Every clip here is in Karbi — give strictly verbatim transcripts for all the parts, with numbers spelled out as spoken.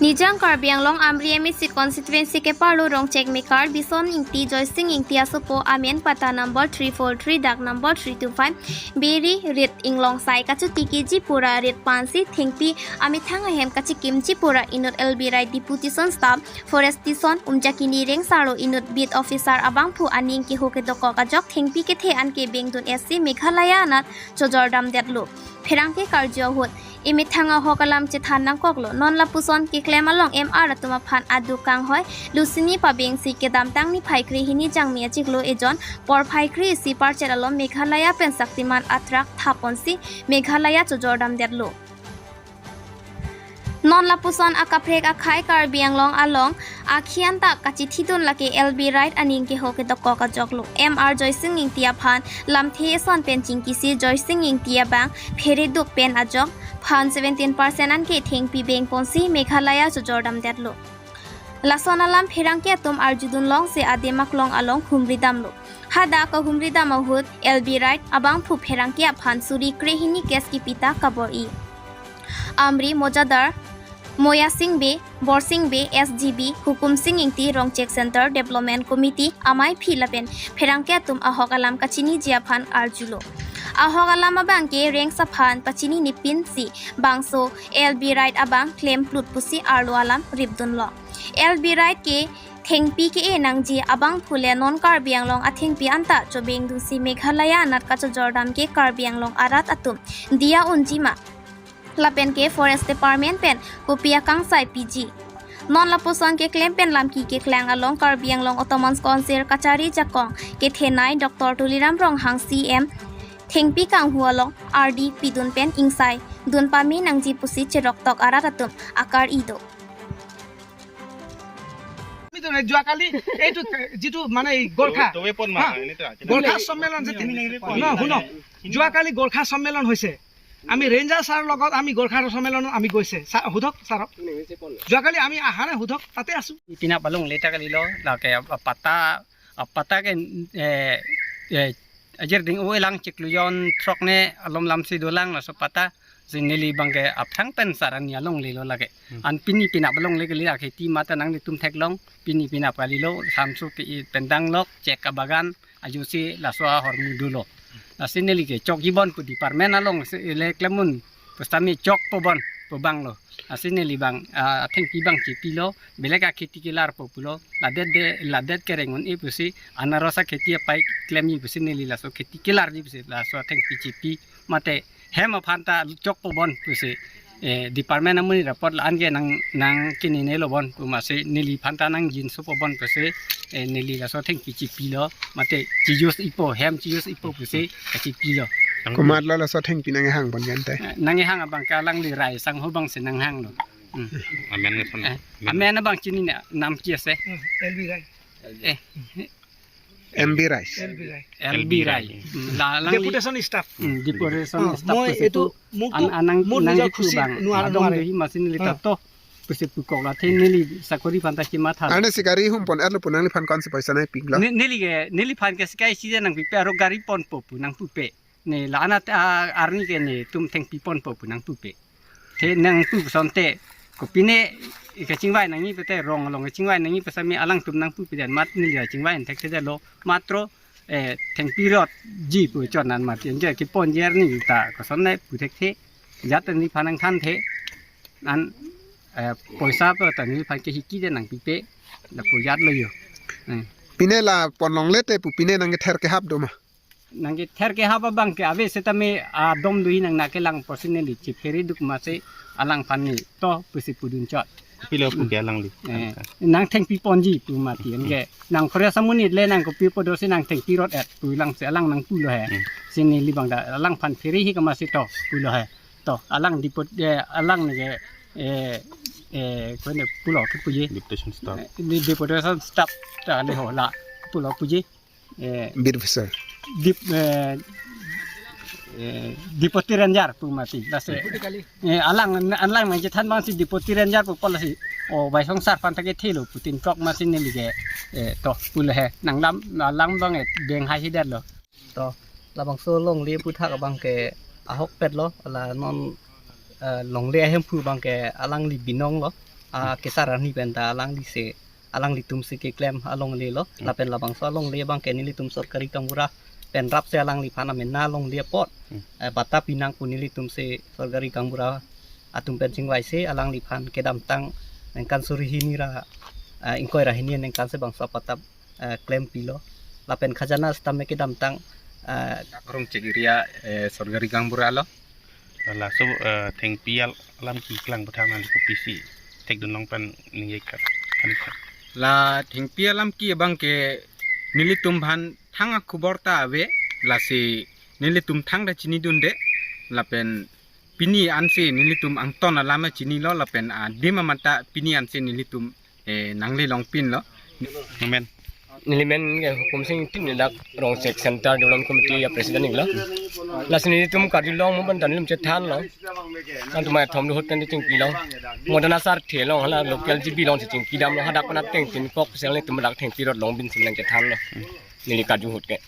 Nijang Karbi Anglong Amri M A C constituency keparlo Rongchek Mekar Bison Ingti, Joysing Ingti asopo amen, patta number three four three dak number three two five, Beri Rit Inglong sai kachuti keji pura rit pensi thengpi amethang ahem kachikimji pura inut L B Wright, deputation staff, forest station, Umjakini rengsarlo inut beat officer abangphu aning keho kedokok ajok thengpi kethe an kebengdun esi Meghalaya anat chojordamdetlo. Pherangke karju ahut emethang ahok alam chethan nangkoklo. Non lapuson keklem along M R atum aphan aduk kanghoi lusini pabengsi kedamtang niphai krehini jangmi achiklo ejon porphai kre-isi parchet along Meghalaya pen Shaktiman atrak thaponsi Meghalaya chojordamdetlo. Non lapuson akaprek akhei Karbi Anglong along akhi anta kachithidun lake L B Wright aning keho kedokok ajoklo. M R Joysing Ingti aphan lamthe eson pen chingkisi Joysing Ingti abang phereduk pen ajok phan seventeen percent an ke thengpi bengponsi Meghalaya chojordamdetlo. Lason alam pherangke atum arjudun longsi adim aklong along humridamlo. Hadak kahumridam ahut L B Wright abangphu pherangke aphan suri krehini case kepita kabor-i. Amri Mojadar, Moyasing Bey, Borsing Bey, S G B, Hukum Sing Ingti, Rongchek Centre Development Committee amaiphi lapen pherangke atum ahok alam kachiniji aphan arjulo. Ahok alam abang ke rengsa aphan pachini nipinsi bangso L B Wright abang klemplut pusi arlo alam ripdunlo. L B Wright ke thengpi ke-e nangji abangphu le non Karbi Anglong athengpi anta chobengdunsi Meghalaya anat kachojordam ke Karbi Anglong arat atum diya unji ma, lapen ke Forest Department pen kopi akangsai piji. Non lapuson keklem pen lamki keklang along Karbi Anglong Autonomous Council kachari jakong kethenei Doctor Tuliram Ronghang C M thengpi kanghu along ardi pidun pen ingsai dun pame nangji pusi cheroktok arat atum akar-i do. আমি তো যোৱাকালি এইটো যিটো মানে এই গোৰ্খা তুমি পন হা? মা এনেতে আছে গোৰ্খা সন্মিলন যে ন শুনক, যোৱাকালি গোৰ্খা সন্মিলন হৈছে। আমি ৰেঞ্জাৰ ছাৰৰ লগত আমি গোৰ্খা সন্মিলনত আমি গৈছে। ছাৰ সোধক ছাৰক। যোৱাকালি আমি আহানে সোধক, তাতে আছো। Pinap alongle ta kalilo, lake apata, apata ke eh, eh, ajir ding o elang chiklujon throk ne alom lamsi dolang laso patta si neli abang ke aphrang pen sar ani alonglelo lake. An pini pinap alongle kali akheti mata nanglitum theklong, pini pinap kalilo, samsu ke i pendang lok chek abagan ajusi laso ahormu dolo. Lasi neli ke chokji bon pu department alongsi le klemun, pustami chokpo bon pu abanglo. Lasi neli abang ah, athengpi abang chepilo, belek akheti kelarpo pulo, ladet de ladet kereng un-e pusi, anaros akheti apai klemji pusi neli laso kheti kelarji pusi laso athengpi chepi mate hem aphan ta chokpo bon pusi eh, department amonit apot la-an ke nang nang kininelo bon pu masi neli aphan ta nang jinsopo bon pusi eh, neli laso thengpi chepilo mate chi-use ipo, hem chi-use ipo pusi chepilo. Komatlo laso thengpi nanghang pon kan te? Eh, nanghang abang ke alangli Rai Sangho abangsi nanghanglo. Amen ne pon. Amen abang chinine, nam ki ase? L B Wright. Eh, M B Wright. L B Wright. L B Wright. Hmm, la alangli deputation staff. Hmm, decoration অ, staff মই pusi এইটো tu মোক an anang মোৰ nang নিজৰ itu খুচি bang নোৱাৰে adong নোৱাৰে। Dehi masi neli ta to pusi pukok la the neli sakori aphan ta kematha. Ane si gari hum pon-etlo pu nangliphan konsi poisa nangpiklo? Ne- neli ke neli aphan ke sikai si nangpipe, aro gari ponpo pu nangpupe. Ne la anat arni ke netum thengpi ponpo pu nangpupe. The nangpu sonte kopine kachingvai nangji pute, rong along kachingvai nangji pusitame alangtum nangpupe, dan mat neli chingvai thekthedetlo, matro eh, thengpi rotji pu chot an mati. Anke keponji arni ta kosonne pu thekthe, jat neliphan nangthanthe, an eh, poisa pu ta neliphan ke hiki de nangpipe, lapu jatlo jo. Eh. Pine la ponlongle te pu pine nangkether kehap do ma? Nangkether kehap abang ke ave setame adom do-i nang nangkelangpo si neli chephere duk masi alangphan ni to pusi pudun chot. Pilo puke alangli. Eh, nangthengpi ponji pu mati anke nang forest amonit le nang kopi podo si nangthengpi rot-et pu langsi alang nangpulo he. Si neli abang ta alangphan phere hi kama si to pulo he. To alang depot eh, alang ne ke eh eh kone pulo ke puji. Deputation staff. Eh, di deputation staff ta le ho la pulo puji. Eh, Beat officer. Dip, eh, eh, Deputy Ranger pu mati. Lasi eh, alang alang nangchethan abang si Deputy Ranger pu pol si, o Baisong sar aphan ta kethelo putin kok masi neli ke eh, to pulo he, nanglam alam abang eh, beng hai hidetlo. To labangso longle aputhak abang ke ahokpetlo, la non eh, longle ahemphu abang ke alangli binonglo. Ah, kesar arni pen ta alangli si, alanglitum si keklem alongle lo, Hmm. lapen labangso alongle abang ke nelitum sorkari gaonbura pen rapsi alangliphan amena alongle apot, Hmm. eh, patta pinang pu nelitum si sorkari gaonbura atum pen chingvai si alangliphan kedamtang ningkan suri hini ra, eh, ingkoi ra hini ningkan si bangso patta, eh, klempilo. Lapen khajana sitame kedamtang, eh, Rongchek area, eh, sorkari gaonbura lo. Laso, eh, thengpi al-, alam keklang aputhak nangli kopisi thekdun long pen ningje kha, ani kha. La thengpi alam ke abang ke nelitum aphan thang akhubor ta ave, lasi nelitum thangta chinidunde, lapen pini ansi nelitum angton alam chinilo, lapen adim amat ta pini ansi nelitum, eh, nangle longpinlo. Amen. Neli men ke Hukum Sing Ingti, neli dak Rongchek Central Development Committee a-president iklo. Lasi nelitum karjulong mo pen ta nelitum chethanlo. Nangtum athom do ahut kan chingpilong. Mo dan asarthe along hala local G B along si chingpidamlo, hadak pen ateng tin kok sel nelitum dak thengpi rot longbin si nangchethanlo. Neli karju ahut ke.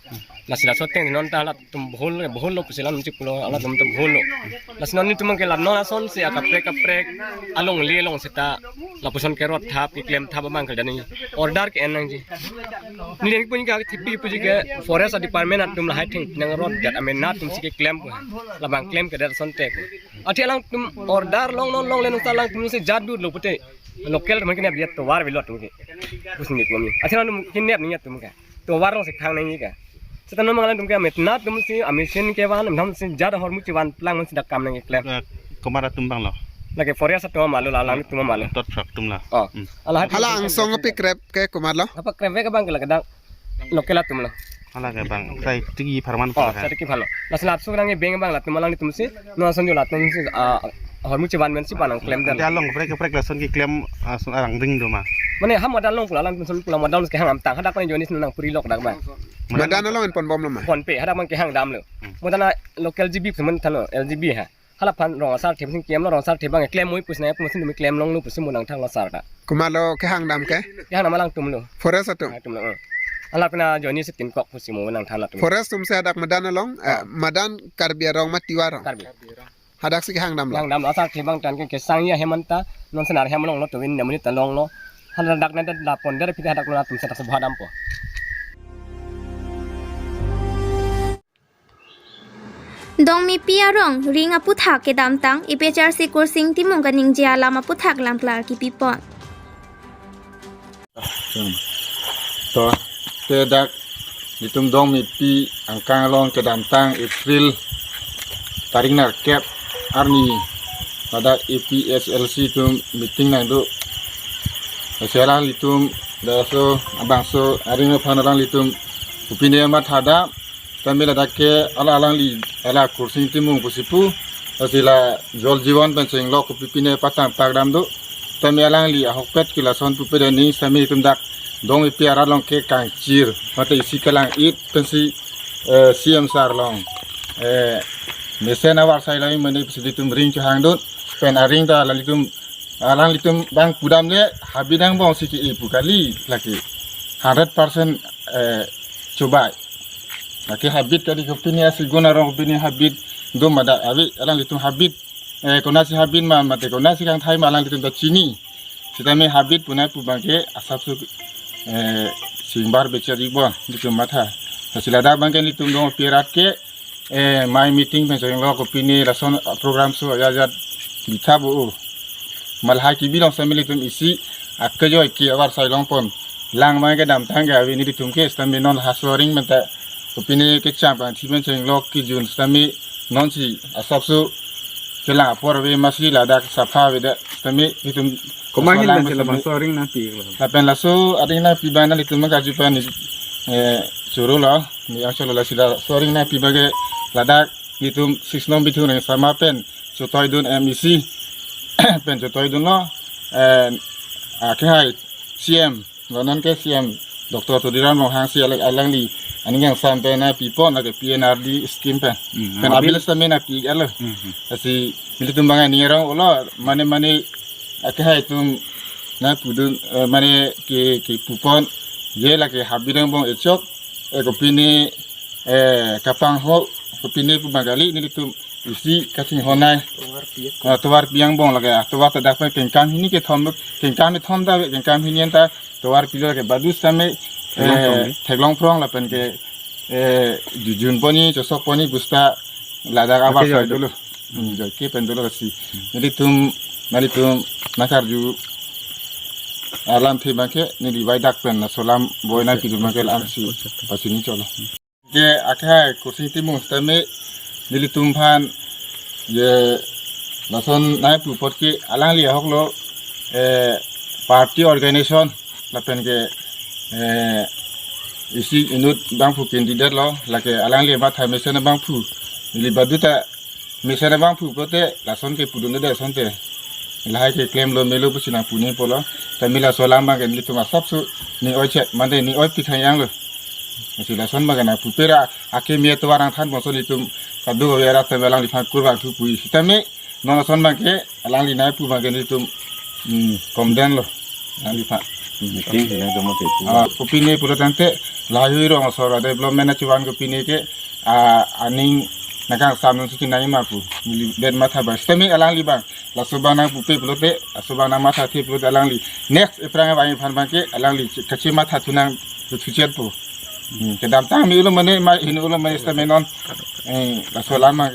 Lasi laso ateng non ta halatum bohol, bohol lo pusi alanglitum chiklo, halatum ta bohol lo. Lasi non nelitum ke la non asonsi akaprek kaprek alongle along seta lapuson ke rot thap, keklem thap abang ke dani order ke-en nangji. Neli pun ke thipi puji ke forest department atum lahai thengpi nangrotdet amena atum si keklem pu. Labang klem ke der sonte. Athe alangtum order long non longle nungsa alangtum si jadu lo pute. Local atum ke ne biat tovar bilo atum ke. Pusi ni kami. Athe alangtum kinep ni atum ke. Tovar along si khang nangji ke. Seta non alangtum ke ametna atum si amachine kevan, ametna atum si jat ahormu chevan plang man si dak kam nangkeklem. Eh, komat atum abang lo? Lake forest atum ama lo, la alangtum ama lo. Tot truck atum la. Oh. Hmm. Ala hati Hala angsong api krep ke komat lo? Apa krep ke abang ke la kedang local atum lo. Hala ke abang, sai tiki pharman Oh, pun sai tiki pharman. Lasi laso nangkebeng abang latum alanglitum si, non asonjo latum si, ah, ahormu chevan men si panang klem dan. Ante along kaprek kaprek lason keklem, ah, son arang ring do ma. Mane ha madan along pula alangtum son pula madan ke hang amtang, hadak pen joinis nang puri lok dak abang. Madan along en ponbomlo ma? Ponpe, hadak abang kehang damlo. Hmm. Madan a local G B semen thalo, L G B ha. Hala aphan rong asarthe pen si klemlo, rong asarthe abang klem moi pusi nai pusi numi klem longlo pusi mo nangthanglo sar ta. Komat lo kehang dam ke? Kehang dam alangtum lo. Forest atum? Atum lo, eh. Hala pen ajoinis tin kok pusi mo nangthang latum. Forest atum si hadak madan along, eh, Oh. madan Karbi arong ma Tiwa arong? Karbi. Hadak si kehang damlo? Hang damlo, asarthe abang tan ke kesang ya hem anta, non senar hem longlo, tuvin namunit ta longlo. Hadak nang ta la ponder pita hadak lo atum seta sebha dampo. Dongmipi arong ring aputhak kedamtang A P H R C Kursing Timung kaningje alam aputhak lamklar kipipon. To, te dak nelitum Dongmipi angkang along kedamtang April tarik nerkep arni ladak A P H L C atum meeting nangdo. Lasi alanglitum laso abangso aring aphan alanglitum kopine matha dam. Tame ladak ke ala alangli, ala Kursing Timung pusi pu, lasi la Jal Jeevan pen chenglok kopi pine patang pak dam do. Tame alangli ahokpet ke lason pupe dani sitame itum dak Dongmipi arat along ke kangchir, mate isi kelang-it pensi, eh, C M sir along, eh, mesen avarsai lo mane pusi itum ring chehangdun, pen aring ta lalitum alanglitum abang pudam le habit angbong si ke-e pu kali lake hundred percent, eh, chobai. Lake habit kali kopine asigun arong kopine habit do ma dak ave alanglitum habit, eh, konasi habit ma mate konasi kangthai ma alanglitum ta chini. Sitame habit pu nai pu abang ke asapso, eh, singbar becha dibon nelitum matha. Lasi ladak abang ke nelitum Dongmipi arat ke eh, mai meeting pen chenglo kopine lason program so ajat ajat bitha bo. Malahai kebi along sitame nelitum isi akejoi ke avarsai longpon. Lang abang kedamtang ke ave nelitum ke sitame non haso aring pen ta kopine kecham kangthi pen chenglok kejun sitame nonsi asapso kelang apor ave masi ladak sapha avedet sitame nelitum Komat aso ahin lang pen sila sitame bangso aring nangpi lo. Lapen laso aring nangpi abang nelitum karju pen, eh, choro lo. Ni ang cholo lasi laso aring nangpi abang ke ladak nelitum six nom Bithung Rengsama pen chotoidun M E C pen chotoidunlo, eh, akehai C M, lo non ke C M Doctor Tuliram Ronghang si alang, alangli aning kangsam pen nangpipon lake P N R D scheme pen. Hmm, pen abil. Abil sitame nangpi-et lo. Hmm, hmm. Lasi nelitum abang aning arong-olo mane mane akehai atum nangpudun, eh, mane ke, kepupon je lake habit angbong echok, eh, kopine, eh, kapangho kopine pu abang kali nelitum Isi kachinghon nai. Tovar pi ako. Ah, tovar pi angbong lake. Ah, tovar ta dak pen kengkam hini kethom, kengkam kethom ta, kengkam hini anta tovar pilo lake. Badu sitame, eh, theklong thom ni. Theklong phrong lapen ke, eh, jujun poni, chosok poni, busta ladak abar. Oke, sai jodo. Dolo. Hmm, joike pen dolo kasi. Nelitum, nelitum nakarju alamthe abangke, neli bai dak pen laso alam boi nai pidun abangke la-ansi pachini cholo. Ke akhai Kursing Timung sitame nelitum aphan je lason nai pu apot ke alangli ahok lo, eh, party organization lapen ke, eh, isi inut abangphu candidate lo, lake alangli matha mesen abangphu. Neli badu ta mesen abangphu pulote lason ke pudun de asonte. Lahai ke klemlo melo pusi nangpu ni pulo. Tame laso alam abangke nelitum asapso ning oi chet, mane ning oi pithang yang lo. Masi lason abangke nangpupe ra akeme tovar nangthan bangso nelitum kadokave arat tame alangliphan kurvangthu pu. Sitame non lason abangke alangli nai pu abangke nelitum, hmm, condemn lo alangliphan. Meeting si nangtum mate pu. Ah, kopine pulo tangte lahai hui rong asor development achuvan kopine ke, ah, aning nangkangsam nangsi chinai ma pu. Neli det matha abang. Sitame alangli abang laso abang nangpupe pulote, laso abang nangmathathe pulote alangli next ephrang abang iphan abangke alangli kachimathathu nang chuchet po. Hmm, kedamtang me ulo mane, ma hini ulo mane sitame non, eh, laso alam abang